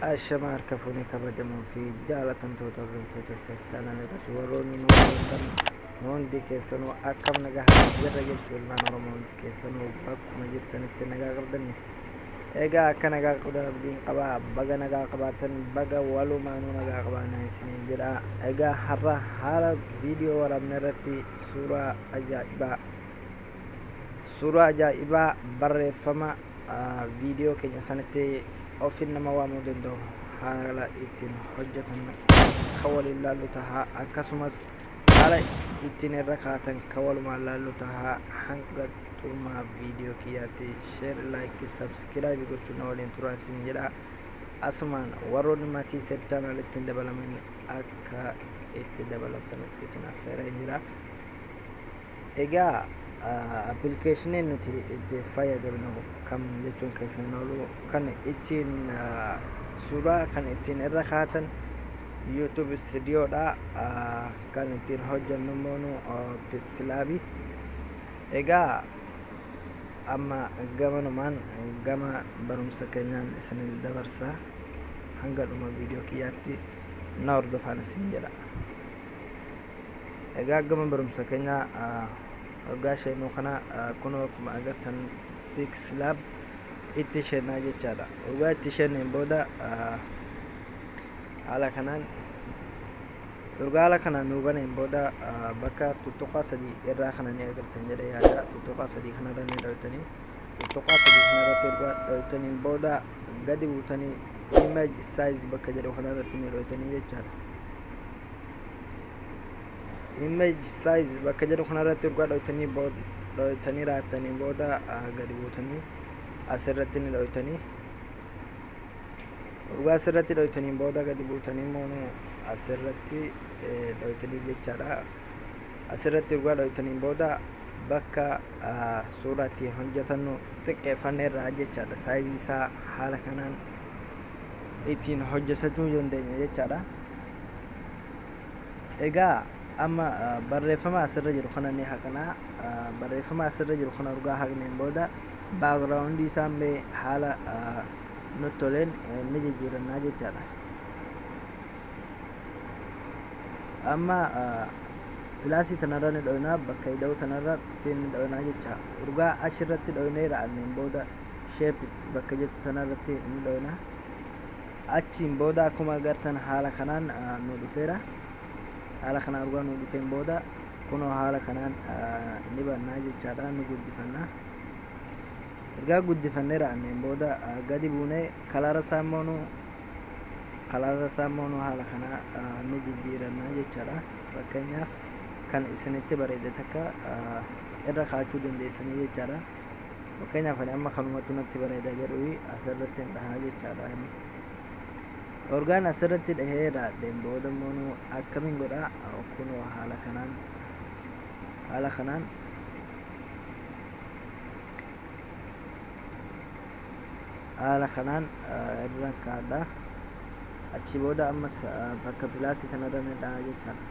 Ashama harka fuunee kabajamoo fi jaalatamtoota hordoftoota Seef Channel irratti warroonni nu hordoftan hundi keessanuu akkam nagaa jirra jirtu? Ilmaan Oromoo hundi keessanuu bakkuma jirtanitti nagaa qabdanii? Egaa akka nagaa qabdan abdiin qabaa. Baga nagaa qabaatan, baga walumaanuu nagaa qabaanaa isiniin jedha. Egaa har'a haala viidiyoo waraabne irratti suuraa ajaa'ibaa barreeffama viidiyoo keenya sanatti ofiin nama waamuu danda'u haala ittiin hojjetan kan waliin laallu tahaa, akkasumas haala ittiin irra kaatan kan walumaan laallu tahaa. Hanga xumuraa viidiyoo kiyyaatti share, like, subscribe gochuun na waliin turaa isin jedha. Asumaan warroonni maatii Seef Channel ittiin dabalaman akka itti dabalamtan isin affeeree jira. Egaa appilikeeshiniin nuti itti fayyadamnu kam jechuun keessan oolu, kan ittiin suuraa kan ittiin irra kaatan YouTube Studioodha. Kan ittiin hojjennu immoo PixelLab. Egaa amma gamanumaan gama barumsa keenyaan isin dabarsa. Hanga dhuma viidiyoo kiyyaatti na hordofaan isin jedha. Egaa gama barumsa keenyaa waggaa sheenuu kana kunoo akkuma agartan PixelLab itti sheenaa jechaadha. Waggaa itti sheeneen booda haala kanaan, ergaa haala kanaan nuu baneen booda, bakka tuttuqaa sadii irraa kana ni agartan jedhee yaada. Tuttuqaa sadii kanarra ni dhoytanii. Tuttuqaa sadii kanarratti ergaa dhoytaniin booda gadi buutanii image size bakka jedhu kanarratti ni dhoytanii jechaadha. Image size bakka jedhu kanarratti ergaa dhoytanii dhoytanii raattanii booda gadi buutanii asirratti ni dhoytanii. Ergaa asirratti dhoytaniin booda gadi buutanii immoo asirratti dhoytanii jechaadha. Asirratti ergaa dhoytaniin booda bakka suuraa ittiin hojjetannu xiqqeeffanneerra jechaadha. Saayizii isaa haala kanaan ittiin hojjetachuu dandeenya jechaadha. Egaa amma barreeffama asirra jiru kana ni haqnaa. Barreeffama asirra jiru kana ergaa haqneen booda background isaa mee haala nutti toleen ni jijjiirannaa jechaadha. Amma plus tanarra ni dhoynaa, bakka ida'uu tanarra ni dhoynaa jecha. Ergaa achirratti dhoynee ra'anneen booda shapes bakka jettu tanarratti ni dhoynaa. Achiin booda akkuma agartan haala kanaan nu dhufeera. Haala kanaan ergaa nu dhufeen booda kunoo haala kanaan ni bannaa jechaadha, ni guddifannaa. Ergaa guddifannee ra'anneen booda gadi buunee color isaa immoo haala kanaa ni jijjiirannaa jechaadha. Fakkeenyaaf kan isinitti bareede takka irra kaachuu dandeessanii jechaadha. Fakkeenyaaf ani amma kanumatu natti bareeda jedhu asirratti hin dhahaa jechaadha. Orgaan asirratti dhahee raadheen booda immoo akkamiin godhaa? Kunoo haala kanaan haala kanaan irra kaadha. Achi booda ammas bakka plus tanarra ni dhaha jechaadha.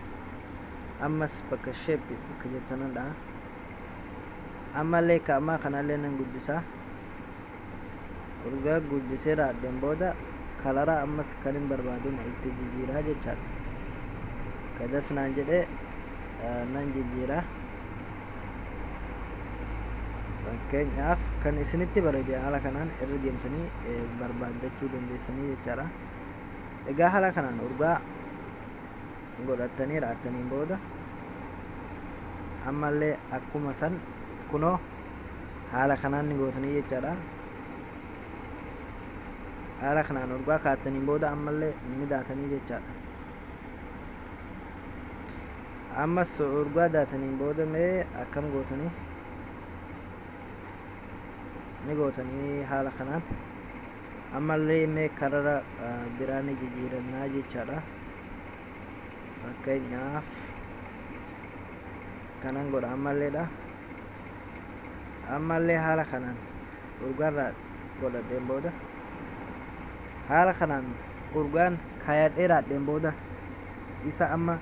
Ammas bakka shape bakka jettu nan dhaha. Ammallee ka ammaa kanallee nan guddisa. Urgaa guddisee raadheen booda color ammas kan hin barbaadun itti jijjiiraa jechaadha. Kadas naan jedhee nan jijjiiraa. Fakkeenyaaf kan isinitti bareede haala kanaan irra deemtanii barbaaddachuu dandeessanii jechaadha. Egaa haala kanaan urgaa godhattanii raattaniin booda ammallee akkuma san kunoo haala kanaan ni gootanii jechaadha. Haala kanaan urgaa kaattaniin booda ammallee ni daatanii jechaadha. Ammas urgaa daataniin booda mee akkam gootanii? Ni gootanii haala kanaan. Ammallee mee color biraa ni jijjiirannaa jechaadha. Fakkeenyaaf kanan godha ammalleedha. Ammallee haala kanaan urgaarraa godhadheen booda, haala kanaan urgaan kaayadhee raadheen booda, isa amma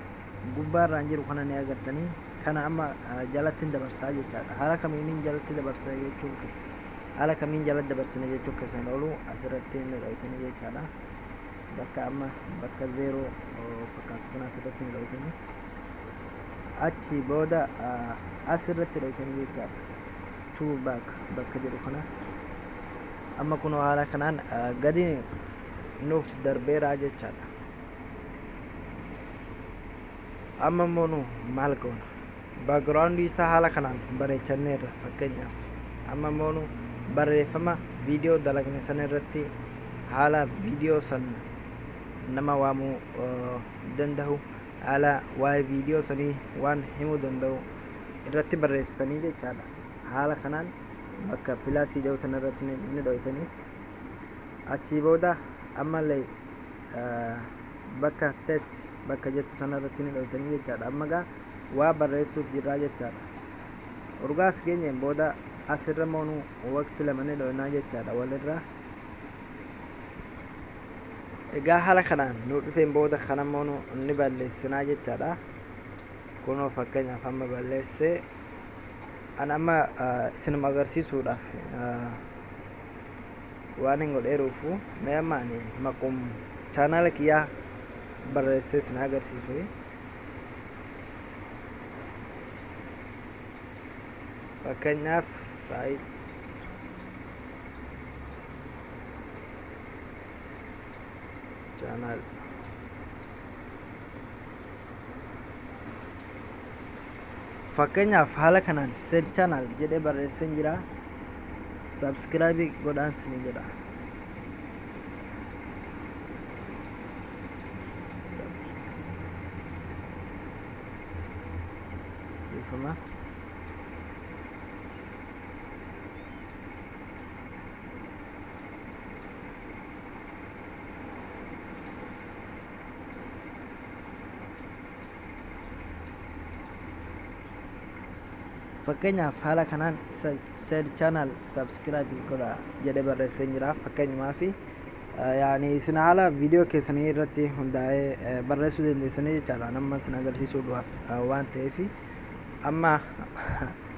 gubbaarraan jiru kana ni agartanii. Kana amma jalatti dabarsaa jechaadha. Haala kamiinin jalatti dabarsa jechuun, haala kamiin jalatti dabarsine jechuun keessan oolu asirratti ni dhoytanii jechaadha. Bakka amma bakka zeeroo fakkaatu kana asirratti ni dhoytanii, achi booda asirratti dhoytanii jechaadha. To back bakka jedhu kana. Amma kunoo haala kanaan gadi nuuf darbeeraa jechaadha. Amma immoo nu maal goona? Background isaa haala kanaan bareechanneerra. Fakkeenyaaf amma immoo nu barreeffama viidiyoo dalagne sana irratti haala viidiyoo san nama waamuu danda'u, haala waa'ee viidiyoo sanii waan himuu danda'u irratti barreessitanii jechaadha. Haala kanaan bakka plus jedhu tana irratti ni dhoytanii, achii booda ammallee bakka text bakka jettu tana irratti ni dhoytanii jechaadha. Amma gaa waa barreessuuf jirraa jechaadha. Urgaas geenyeen booda asirra moonu waqti lama ni dhoynaa jechaadha walirraa. Egaa haala kanaan nu dhufeen booda kana moonu ni balleessinaa jechaadha. Kunoo fakkeenyaaf amma balleessee, an amma isinuma agarsiisuudhaaf waan hin godheeruufu, mee amma ani maqum chaanaala kiyyaa barreessee isin agarsiisu. Fakkeenyaaf Saayid Channel. Fakkeenyaaf haala kanaan Said Channel jedhee barreesseen jira. Subscribe godhaan isin jedha. Dhiifama. Fakkeenyaaf haala kanaan Said Channel subscribe godha jedhee barreesseen jira. Fakkeenyumaa fi yaani isin haala viidiyoo keessanii irratti hundaa'ee barreessuu dandeessanii jechaadha. Nama isin agarsiisuudhaaf waan ta'eef amma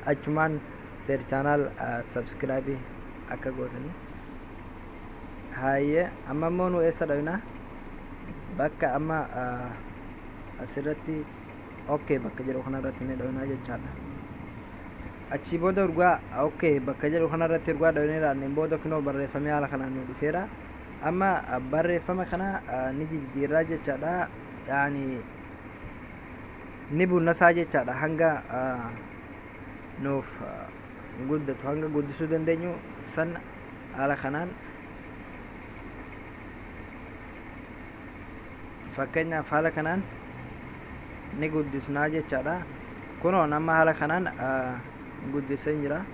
achumaan Said Channel subscribe akka gootanii. Hayyee, amma immoo nu eessa dhaqna? Bakka amma asirratti okay bakka jedhu kanarratti ni dhaqna jechaadha. Achii booda urgaa okay bakka jedhu kanarratti urgaa dhaqneera. Booda kunoo barreeffamee haala kanaan nu dhufeera. Amma barreeffama kana ni jijjiirraa jechaadha. Yaani ni bunnasaa jechaadha, hanga nuuf guddatu, hanga guddisuu dandeenyu san. Haala kanaan fakkeenyaaf haala kanaan ni guddisnaa jechaadha. Kunoo nama haala kanaan guddisee jira.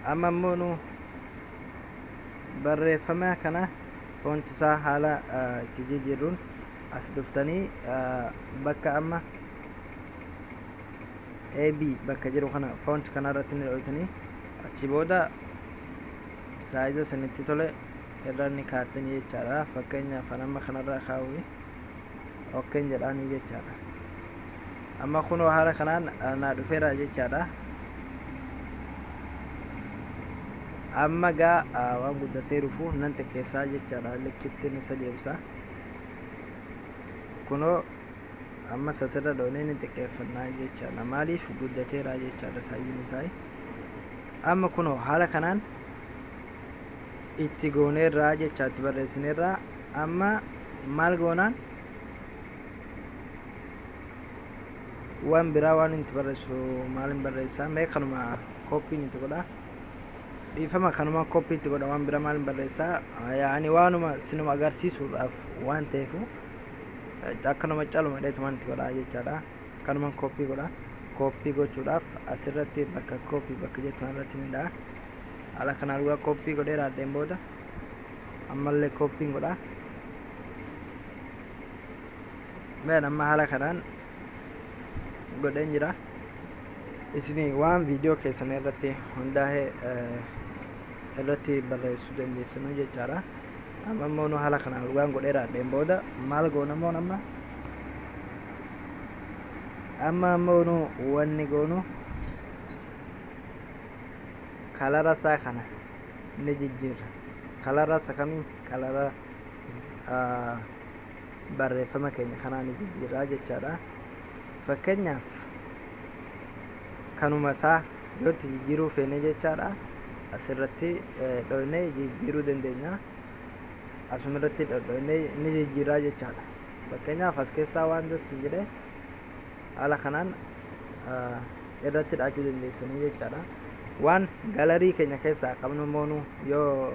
Amma immoo nu barreeffama kana font isaa haala itti jijjiirruun as dhuftanii bakka amma AB bakka jiru kana, font kana irratti ni dhoytanii, achi booda size sanitti tole irra ni kaa'attanii jechaadha. Fakkeenyaaf amma kanarraa kaa'uun okay n jedhaanii jechaadha. Amma kunoo haala kanaan naa dhufeera jechaadha. Amma gaa waan guddatee dhufu nan xiqqeessaa jechaadha, likkittiin isa deebisa. Kunoo amma asirra dhoonee ni xiqqeeffannaa jechaadha. Maaliif guddateera jechaadha size iin isaa. Amma kunoo haala kanaan itti gooneerraa jecha, itti barreessineerraa. Amma maal goonaan? Waan biraa waan itti barreessu maalin barreessaa? Mee kanuma copy n itti godha. Dhiifama, kanuma copy itti godha. Waan biraa maalin barreessaa? Yaani waanuma sinuma agarsiisuudhaaf waan ta'eefu akkanuma caluma dheetumaan itti godha jechaadha. Kanuma copy godha. Copy gochuudhaaf asirratti bakka copy bakka jettu irratti ni dha'a. Haala kanaan dhugaa copy godhee raadheen booda ammallee copy n godha. Meen amma haala kanaan godheen jira. Isin waan viidiyoo keessan irratti hundaa'ee irratti barreessuu dandeessanu jechaadha. Amma immoo nu haala kanaan dhugaan godhee raadheen booda maal goona immoo? Amma immoo nu wanni goonu color isaa kana ni jijjiirra. Color isa kamii? Color Barreeffama keenya kanaa ni jijjiirraa jechaadha. Fakkeenyaaf kanuma isaa yoo itti jijjiiruu feene jechaadha, asirratti dhoynee jijjiiruu dandeenya. Asuma irratti dhodhoynee ni jijjiirraa jechaadha. Fakkeenyaaf as keessaa waan dassi jedhe haala kanaan irratti dhaachuu dandeessanii jechaadha. Waan galarii keenya keessaa qabnu moonu yoo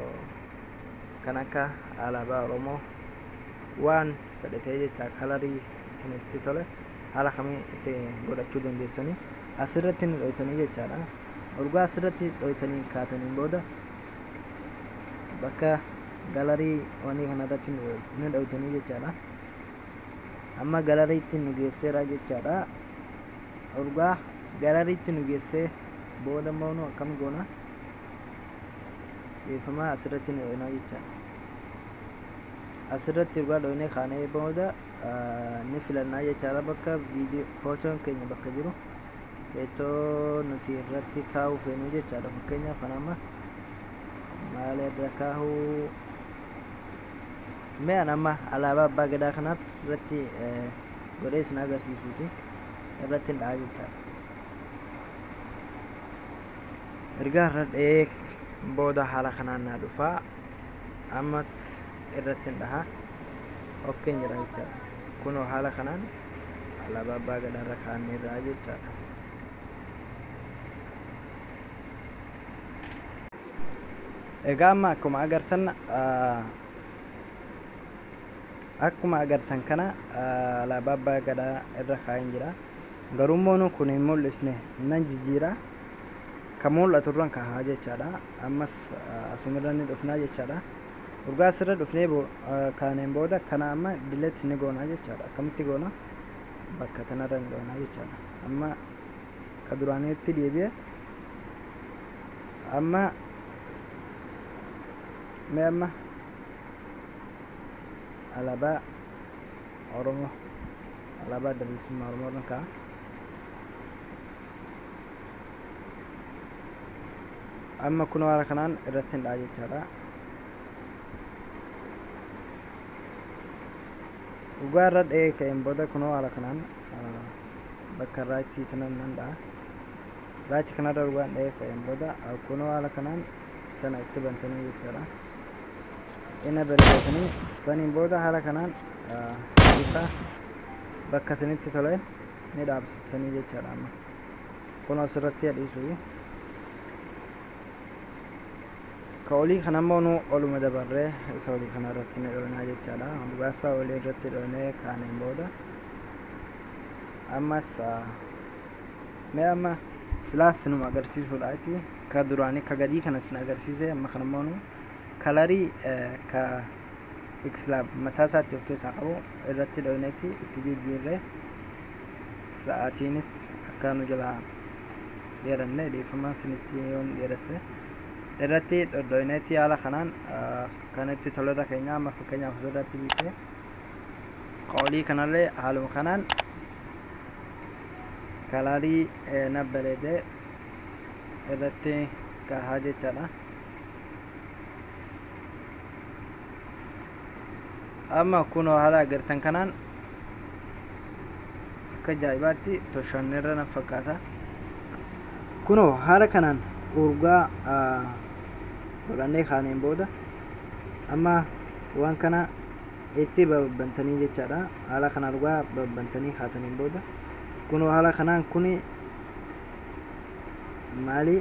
kan akka alaabaa Oromoo waan fedhe ta'e jecha, kalarii isinitti tole haala kamiin itti godhachuu dandeessanii asirratti ni dhoytanii jechaadha. Urgaa asirratti dhoytanii kaataniin booda bakka galarii wanii kanarratti ni dhoytanii jechaadha. Amma galariitti nu geesseera jechaadha. Urgaa galariitti nu geessee booda immoo nu akkam goona? Dhiifama, asirratti ni dhoynaa jechaadha. Asirratti urgaa dhoynee kaanee booda ni filannaa jechaadha. Bakka viidiyoo footoon keenya bakka jiru, ittoo nuti irratti kaa'uu feenu jechaadha. Fakkeenyaaf amma maal irra kaa'uu? Mee an amma alaabaa abbaa gadaa kanaatti irratti godhee isin agarsiisuuti irratti hin dha'a jechaadha. Ergaa irra dha'ee booda haala kanaan naa dhufaa. Ammas irratti hin dhaha, okay n jedha jechaadha. Kunoo haala kanaan alaabaa abbaa gadaa irra kaa'annee irraa jechaadha. Egaa amma akkuma agartan kana alaabaa abbaa gadaa irra kaa'een jira. Garuu immoo kun hin mul'isne, nan jijjiira, kan mul'atu irraan kaa'aa jechaadha. Ammas asumirra ni dhufnaa jechaadha. Urgaa asirra dhufnee kaaneen booda kana amma delete ni goonaa jechaadha. Akkamitti goona? Bakka kanarra ni goonaa jechaadha. Amma ka duraaniitti deebi'e. Amma mee amma alaabaa Oromoo, alaabaa Adda Bilisummaa Oromoo irra kaa'a. Amma kun haala kanaan irratti hin dha'a jechaadha. Dhugaa irra dha'ee ka'een booda kunoo haala kanaan bakka right kana nan dha'a. Right kanarra dhugaan dha'ee ka'een booda kunoo haala kanaan kana itti bantanii jechaadha. Ina balleessanii saniin booda haala kanaan bifa bakka isinitti toleen ni dhaabsisanii jechaadha. Amma kunoo asirratti hadhiisuu ka olii kana immoo nu oluma dabarree isa olii kana irratti ni dhoonaa jechaadha. Dhugaasaa olii irratti dhoonee kaaneen booda ammas mee amma silaa sinuma agarsiisuudhaati ka duraanii ka gadii kana sin agarsiise. Amma kana immoo nu kalarii ka PixelLab mataa isaatti of keessaa qabu irratti dhoyneeti itti jijjiirree, sa'aatiinis akka nu jalaa dheeranne, dhiifama isinitti yoon dheeresse, irratti dhodhoyneeti haala kanaan kan itti tolota keenya amma fakkeenyaaf asirratti dhiise. Olii kanallee haaluma kanaan kalarii na bareedee irratti kahaa jechaadha. Amma kunoo haala agartan kanaan akka ajaa'ibaatti toshanneerra na fakkaata. Kunoo haala kanaan urgaa godhannee kaaneen booda amma waan kana itti babbantanii jechaadha. Haala kanaan urgaa babbantanii kaataniin booda kunoo haala kanaan kuni maali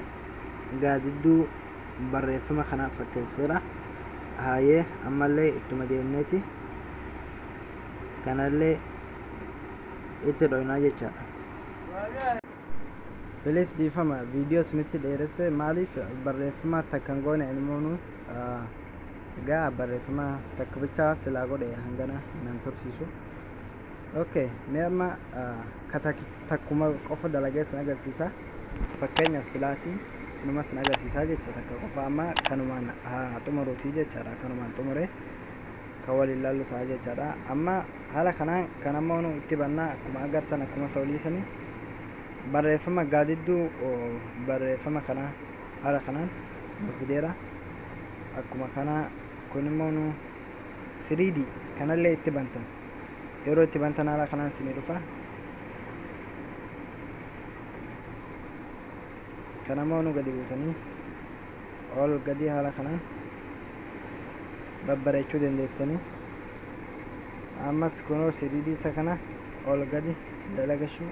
gaadidduu barreeffama kana fakkeesseera. Haayee, ammallee ittuma deemneeti kanallee itti dhoynaa jechaadha. Please dhiifama, viidiyoo isinitti dheeresse. Maaliif barreeffama takkan goone ilmoonu? Egaa barreeffama takka bichaa silaa godhe hangana nan tursiisu. Okay, mee amma ka takkuma qofa dalagee sin agarsiisa. Fakkeenyaaf silaatii inuma sin agarsiisaa jecha, takka qofa amma kanumaan haa xumuruutii jechaadha. Kanumaan xumure kan waliin laallu ta'a jechaadha. Amma haala kanaan kan ammoo nu itti bannaa akkuma agartan, akkuma sawliisanii barreeffama gaadidduu barreeffama kana haala kanaan nu fideera. Akkuma kana kun immoo nu 3D kanallee itti bantan. Yeroo itti bantan haala kanaan isinii dhufa. Kanammoo nu gadi buutanii ol gadi haala kanaan babbareechuu dandeessanii. Ammas kunoo 3D isa kana ol gadi dalagachuu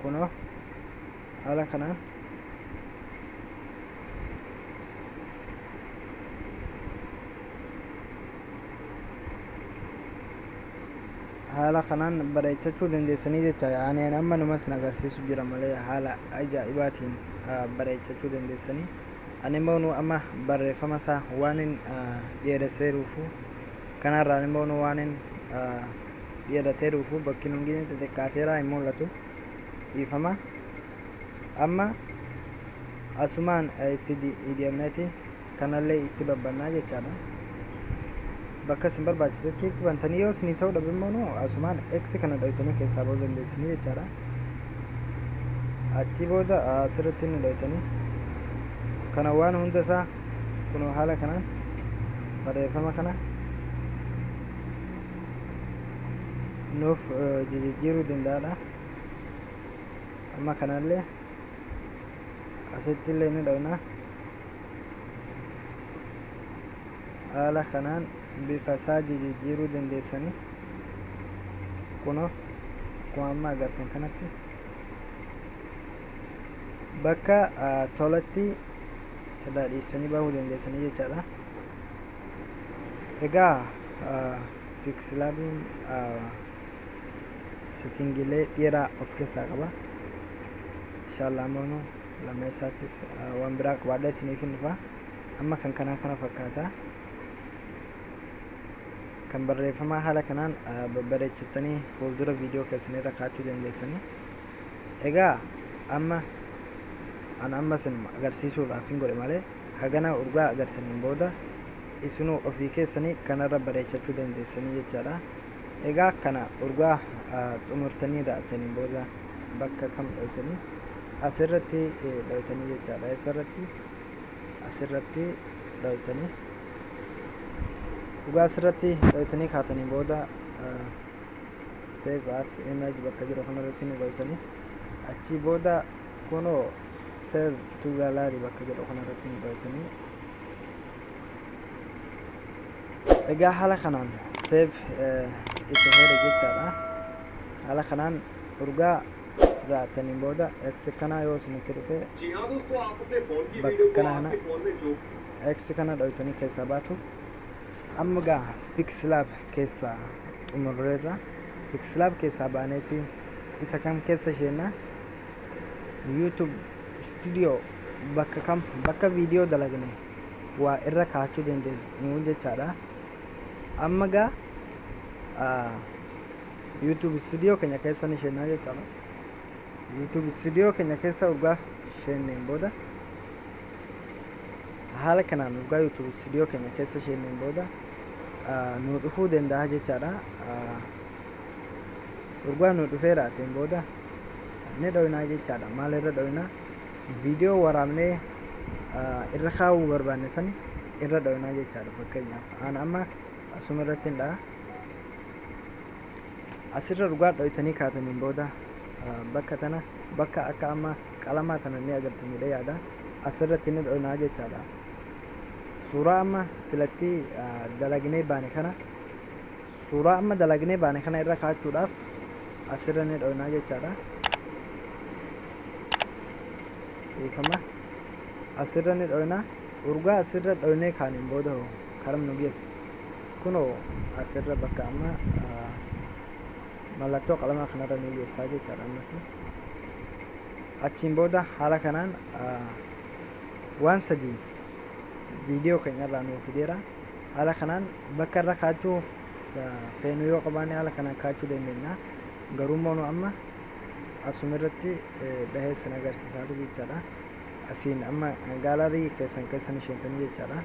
kunoo haala kanaan haala kanaan bareechachuu dandeessanii jecha. Ani amma numa isin agarsiisu jira malee haala ajaa'ibaatiin bareechachuu dandeessanii. Ani immoo nu amma barreeffama isaa waan hin dheeresseeruufu kanarraan immoo nu waan hin dheerateeruufu bakki hundi xixiqqaateera hin mul'atu, dhiifama. Amma asumaan itti deemneeti kanallee itti babbannaa jechaadha. Bakka isin barbaachisetti itti bantanii yoo isinii ta'uu dhabe immoo nu asumaan X kana dhoytanii keessaa ba'uu dandeessanii jechaadha. Achi booda asirratti ni dhoytanii kana waan hunda isaa kunoo haala kanaan barreeffama kana nuuf jijjiiruu danda'aadha. Amma kanallee asitti illee ni dhoyna. Haala kanaan bifa isaa jijjiiruu dandeessanii kunoo akkuma amma agartan kanatti bakka tolatti irraa dhiiftanii bahuu dandeessanii jechaadha. Egaa PixelLabiin settingiilee dheeraa of keessaa qaba. Inshallah ammoo lammeessaattis waan biraa qabaadha isiniif hin dhufa. Amma kan kanaa kana fakkaata. Kan barreeffamaa haala kanaan babbareechatanii fuuldura viidiyoo keessanirra kaa'achuu dandeessanii. Egaa amma an amma isin agarsiisuudhaaf hin godhe malee hagana urgaa agartaniin booda isinuu ofii keessanii kanarra bareechachuu dandeessanii jechaadha. Egaa kana urgaa xumurtanii ra'ataniin booda bakka kam dhoytanii asirratti dhoytanii jechaadha. Asirratti asirratti dhoytanii dhugaa asirratti dhoytanii kaatanii booda save as image bakka jiru kanarratti ni dhoytanii. Achi booda kunoo save to gallery bakka jedhu kanarratti ni dhoytanii. Egaa haala kanaan save isa heera jechaadha. Haala kanaan urgaa raataniin booda X kana yoo isinitti dhufe जी हाँ दोस्तों, आप अपने फोन की bakka video को kana kana आपके फोन में जो X kana dhoytanii keessaa baatu. Amma gaa PixelLab keessaa xumurreerra. PixelLab keessaa baaneeti isa kam keessa isheenna? YouTube Studio bakka kam bakka viidiyoo dalagne waa irra kaachuu dandeenyu jechaadha. Amma gaa YouTube Studio keenya keessa ni isheenna jechaadha. YouTube Studio keenya keessa urgaa sheenneen booda haala kanaan urgaa YouTube Studio keenya keessa sheenneen booda nu dhufuu danda'a jechaadha. Urgaa nu dhufee raateen booda ni dhoynaa jechaadha. Maal irra dhoynaa? Viidiyoo waraabnee irra kaa'uu barbaanne sani irra dhoynaa jechaadha. Fakkeenyaaf aan amma asuma irratti hin dha'a. Asirra dhugaa dhoytanii kaataniin booda bakka tana bakka akka amma qalamaa tana ni agartanidha yaada. Asirratti ni dhoynaa jechaadha. Suuraa amma silatti dalagnee baane kana suuraa amma dalagnee baane kana irra kaachuudhaaf asirra ni dhoynaa jechaadha. Dhiifama. Asirra ni dhoynaa. Urgaa asirra dhoynee kaaniin booda hoo karam nu geessa. Kunoo asirra bakka amma mallattoo qalamaa kanarra nu geessaa jechaadha ammas. Achiin booda haala kanaan waan sadii viidiyoo keenyarraa nuu fideera. Haala kanaan bakka irra kaachuu feenu yoo qabaanne haala kanaan kaachuu dandeenya. Garuu immoo nu amma asuma irratti dhahee isin agarsiisaa jechaadha. Asiin amma gaalaarii keessan keessa ni sheentanii jechaadha.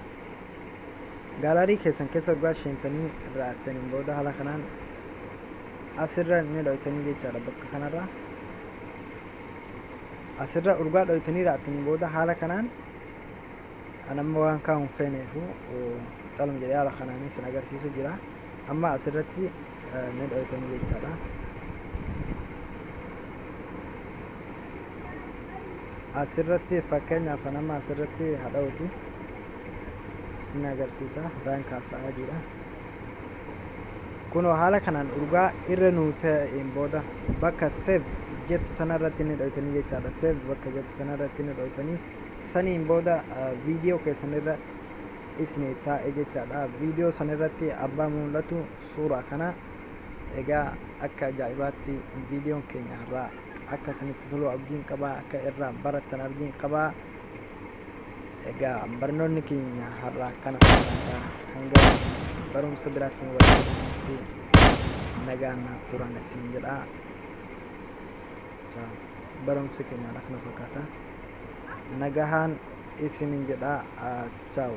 Gaalaarii keessan keessa dhugaa sheentanii ra'attaniin booda haala kanaan asirra ni dhoytanii jechaadha bakka kanarra. Asirra urgaa dhoytanii ra'attaniin booda haala kanaan Anamma waan kaa'uun feeneefu calma jedhee haala kanaan isin agarsiisu jira. Amma asirratti ni dhoytanii jechaadha. Asirratti fakkeenyaaf anamma asirratti hadha'uti isin agarsiisa, raan kaasaa jira. Kunoo haala kanaan urgaa irra nuu ta'een booda bakka save jettu tanarratti ni dhoytanii jechaadha. Save bakka jettu tanarratti ni dhoytanii, saniin booda viidiyoo keessanirra isinii taa'e jechaadha. Viidiyoo sanirratti abbaa mul'atu suuraa kana. Egaa akka ajaa'ibaatti viidiyoon keenya har'aa akka isinitti tolu abdiin qabaa, akka irraa barattan abdiin qabaa. Egaa barnoonni keenya har'aa kana fakkaata. Hanga barumsa biraatti walitti nagaan naaf turan isin jedha. Barumsi keenya kana fakkaata. Nagahaan isinin jedha. Chaawu.